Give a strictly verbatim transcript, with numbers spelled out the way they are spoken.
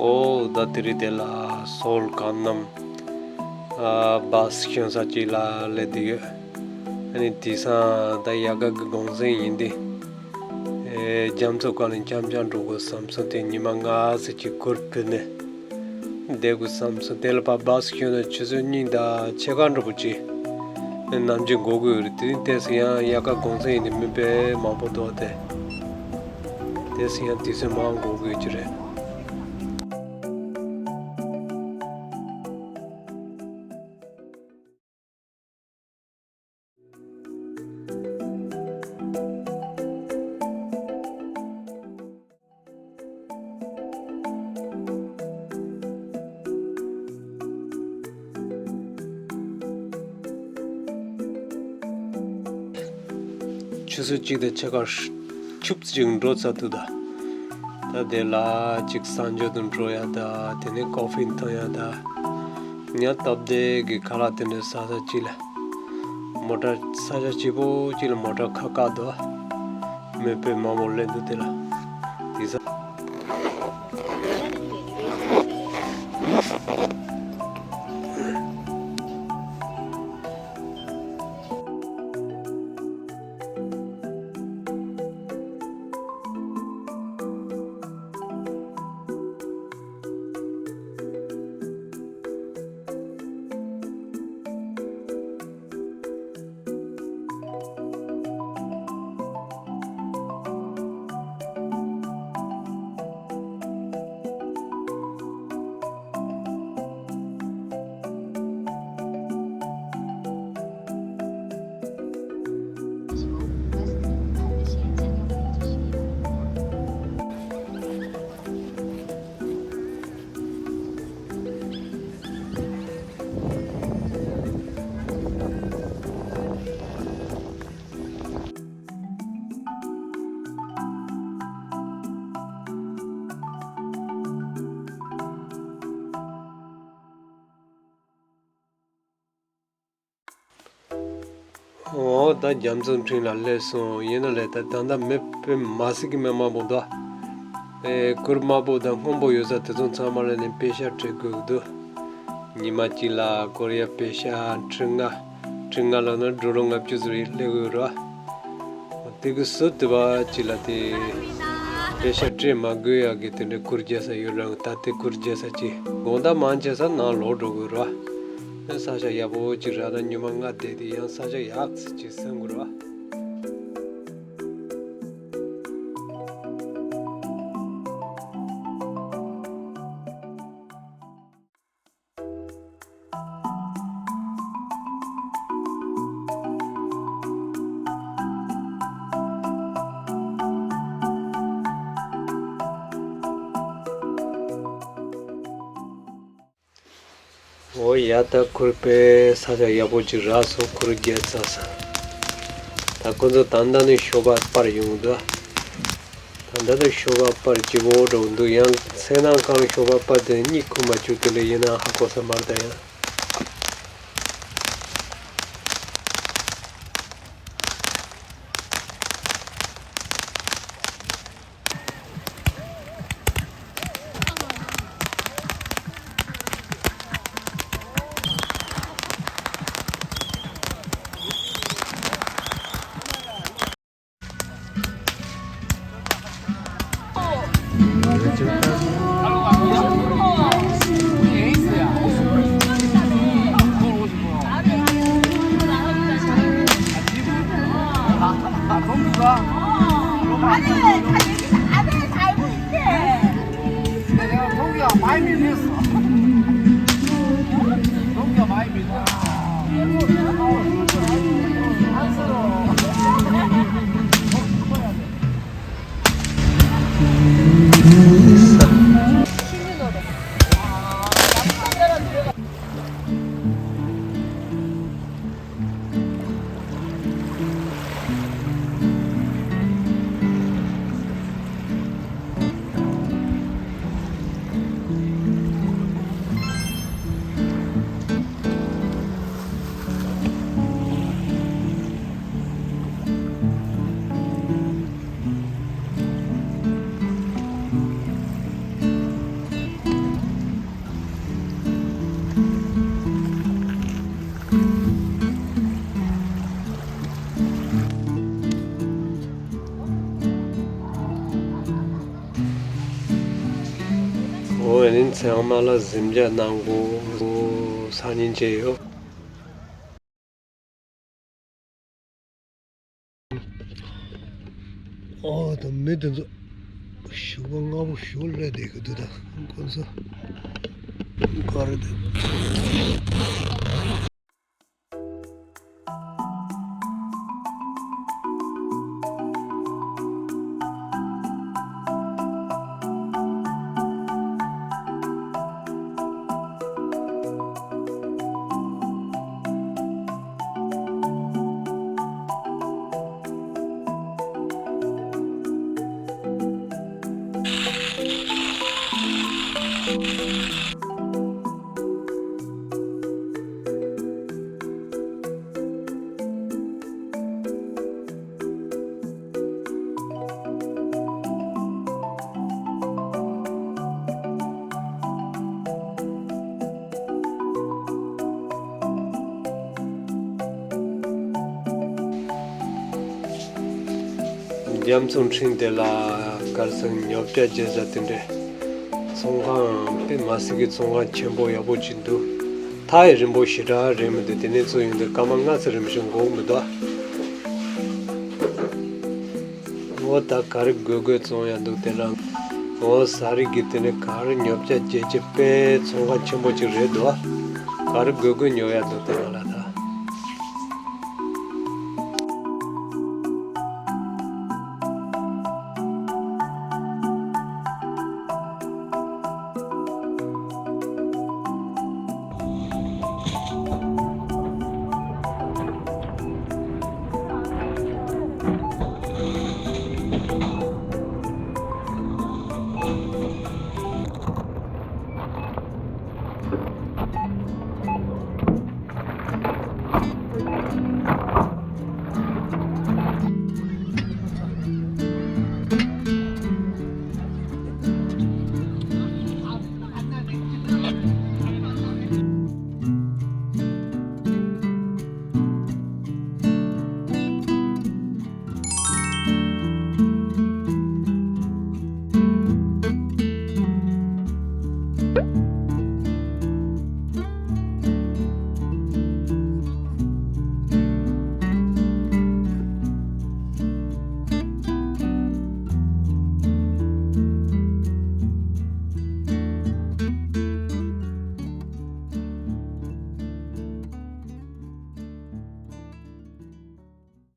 ཨོ་ད་དེ་རིང་དེ་ལ་སོལ་གང་ནམ་ཨ་བཱས་ཤོན་ས་ཅིག་ལ་སླེབས་བསྡད་ཡོད། ཨ་ནི་དེང་སང་ད་དབྱར་ཁ་གི་གུང་སེང་ཡིན་དུས། ཨེ་རྒྱ་མཚོ་སྒང་ལ་འཆམ་འཆམ་འགྲོ་དགོས་བསམ་སོང་། དེ་ཉི་མ་ལྔ་ཙམ་ཅིག་གུར་ཕུབ་ནས་བསྡད་དགོས་བསམ་སོང་། དེ་ལ་ཕར་བཱས་ཤོན་ན་ཆུ་ཚོད་གཉིས་དང་ཕྱེད་ཀ་འགྲོ་དགོས་ཅིག་ནམ་རྒྱུན་འགོར་གི་ཡོད་རེད། དེ་རིང་དེ་སང་ཡང་དབྱར་ཁ་གུང་སེང་ཡིན་དུས་མི་དཔེ་མང་པོ་འདུག་སྟེ། དེ་སང་ཡང་དུས་ཚོད་མང་འགོར་གི་ཡོད་ཀྱི་རེད། ཆུ་ཚོད་གཅིག་དང་ཕྱེད་ཀ་ཆུབ་ཅིག་འགྲོ་ཚར་འདུག་ད། ད་དེ་ལ་ཅིག་གསང་སྤྱོད་དུ་འགྲོ་ཡ་ད། དེ་ནས་ཀོ་ཧྥི་འཐུང་ཡ་ད། ཉ་སྟབས་བདེ་གི་ཁ་ལག་དེ་འདྲ་ཟ་ས་ཅིག་ལ། མོ་ཊ་ས་ཆ་སྐྱིད་པོ་ཅིག་ལ་མོ་ཊ་ཁ་བཀག་འདུག་མི་དཔེ་མང་པོ་སླེབས་འདུག་དེ་ལ། དེ་ས། འོ་ད་རྒྱ་མཚོ་འཕྲིན་ལ་སླེབས་སོང་། ཡིན་ན་ལས་ད་ད་ལྟ་མི་དཔེ་མ་སྲིད་ཀྱི་མི་མང་པོ་འདུག་ཨེ་གུར་དམར་པོ་དང་སྔོན་པོ་ཡོད་ས་དེ་ཚོ་ཚང་མ་ལ་ནི་པེ་ཤག་སྤྲད་དགོས་ཀྱི་འདུག་ཉི་མ་གཅིག་ལ་ཀོ་རི་ཡ་པེ་ཤག་ཁྲི་ལྔ། ཁྲི་ལྔ་ལབ་ན་ཌོ་ལར་ལྔ་བཅུ་ཙམ་རེ་སླེབས་ཀྱི་ཡོད་རེད་བ། དེ་གི་ཟུར་དུ་བ་ཅིག་ལ་དེ་པེ་ཤག་སྤྲད་མ་དགོས་ཡག་གི་དེ་འདྲའི་གུར་རྒྱག་ས་ཡོད་རེད། ད་དེ་གུར་རྒྱག་ས་ཅིག་དགོང་དག་མང་ཆེ་ས་ནང་ལོག་འགྲོ་དགོས་རེད་བ། ས་ཆ་ཡག་པོ་ཅིག་རག་ན་ཉི་མ་ལྔ་བསྡད་དེ་ཡང་ས་ཆ་ཡག་ཙམ་ཅིག་སེམས་དགོས་རེད་བ། འོ་ཡ་ད་གུར་དཔེ་ས་ཆ་ཡག་པོ་ཅིག་རག་སོང་། གུར་རྒྱག་ཚར་སོང་། ད་ཁོ་ཚོ་ད་ལྟ་ནས་ཞོགས་པ་པར་ཡོང་འདུག་ད་ལྟ་ནས་ཞོགས་པ་པར་སྐྱིད་པོ་འགྲོ་འདུག་ཡང་མཚན་ནམ་གང་ཞོགས་པ་པར་དེ་གཉིད་ཁུག་མ་བཅུག་དེ་ལས་ཡིན་ན་ཧ་གོ་ས་མ་རེད་ད་ཡང་། ཚང་མ་ལ་གཟིམ་འཇག་གནང་དགོས། སང་ཉིན་མཇལ་ཡོང་། ཨོ་ད་མི་དེ་ཚོ་ཞོགས་པ་སྔ་པོ་ཞོགས་སླེབས་བསྡད་ཀྱི་འདུག་ད་ཁོ་ཚོ་ག་རེ་འདུག་རྒྱ་མཚོ་འཕྲིན་དེ་ལ་གར་སོང་ཉོ་ཆ་རྒྱག་ས་དེ་འདྲའི་ཚོང་ཁང་དཔེ་མི་སྲིད་ཀྱི་ཚོང་ཁང་ཆེན་པོ་ཡག་པོ་ཅིག་འདུག་ཐག་ཡང་རིང་པོ་ཞེ་དྲག་རེད་མི་འདུག་དེ་ནས་ཚུར་ཡོང་དུས་སྐར་མ་ལྔ་ཙམ་རིམ་བཞིན་འགོར་མི་འདུག་འོ་ད་ག་རེ་དགོས་དགོས་བཙོང་ཡ་འདུག་དེ་ལ། འོ་ཟ་རིགས་ཀྱི་དེ་ནས་ག་རེ་ཉོ་ཆ་རྒྱག་ཆ་དཔེ་ཚོང་ཁང་ཆེན་པོ་ཅིག་རེད་འདུག་ག་རེ་དགོས་དགོས་ཉོ་ཡ་འདུག་དེ་ལ་ད།